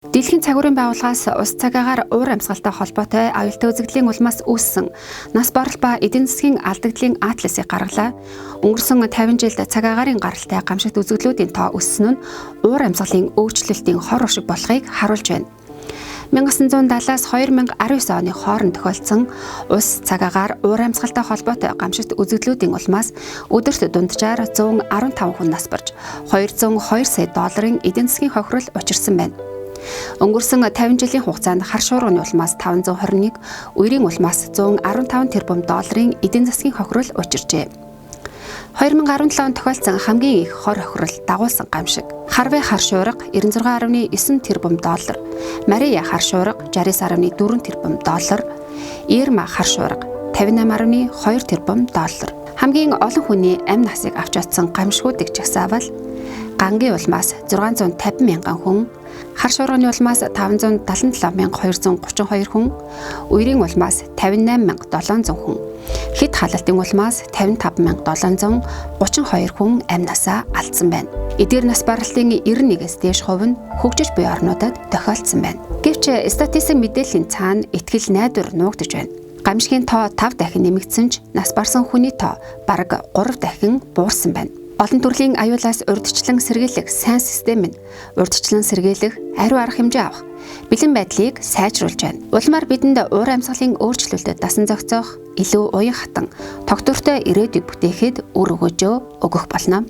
Дэлхийн цагуурын байгууллагаас ус цагаагаар уур амьсгалтай холбоотой аюултай үзэгдлийн улмаас үүссэн нас барал ба эдийн засгийн алдагдлын атласыг гаргалаа. Өнгөрсөн 50 жилд цаг агаарын гаралтай гамшигт үзэгдлүүдийн тоо өссөн нь уур амьсгалын өөрчлөлтийн хор уршиг болохыг харуулж байна. 1970-аас 2019 оны хооронд тохиолдсон ус цаг агаар уур амьсгалтай холбоотой гамшигт үзэгдлүүдийн улмаас өдөрт дунджаар 115 хүн нас барж 202 сая долларын эдийн засгийн хохирол учирсан байна. Өнгөрсөн 50 жилийн хугацаанд хар шуурганы улмаас 521, үерийн улмаас 115 тэрбум долларын эдийн засгийн хохирол учирчээ. 2017 онд тохиолдсон хамгийн их хор хохирол дагуулсан гамшиг. Харвей хар шуурга 96.9 тэрбум доллар, Мария хар шуурга 69.4 тэрбум доллар, Ирма хар шуурга 58.2 тэрбум доллар. Хамгийн олон хүний амь насыг авч очсон гамшгуудыг жагсаавал Гангийн улмаас 650 мянган хүн, хар шуурганы улмаас 577,232 хүн, үерийн улмаас 58,700 хүн, хэд халалтын улмаас 55,732 хүн амь насаа алдсан байна. Эдгээр нас баралтын 91-ээс дээш хувь нь хөгжиж буй орнуудад тохиолдсон байна. Гэвч статистик мэдээллийн цаана итгэл найдвар нуугдаж байна. Гамшигын тоо 5 дахин нэмэгдсэн ч нас барсан хүний тоо бараг 3 дахин буурсан байна. Олон төрлийн аюулаас урьдчилан сэргийлэх сайн систем нь урьдчилан сэргийлэх, ариу арга хэмжээ авах, бэлэн байдлыг сайжруулж байна. Улмаар бидэнд уур амьсгалын өөрчлөлтөд дасан зохицох, илүү уян хатан, тогтвортой ирээдүйг бүтээхэд үр өгөөжөө өгөх болно.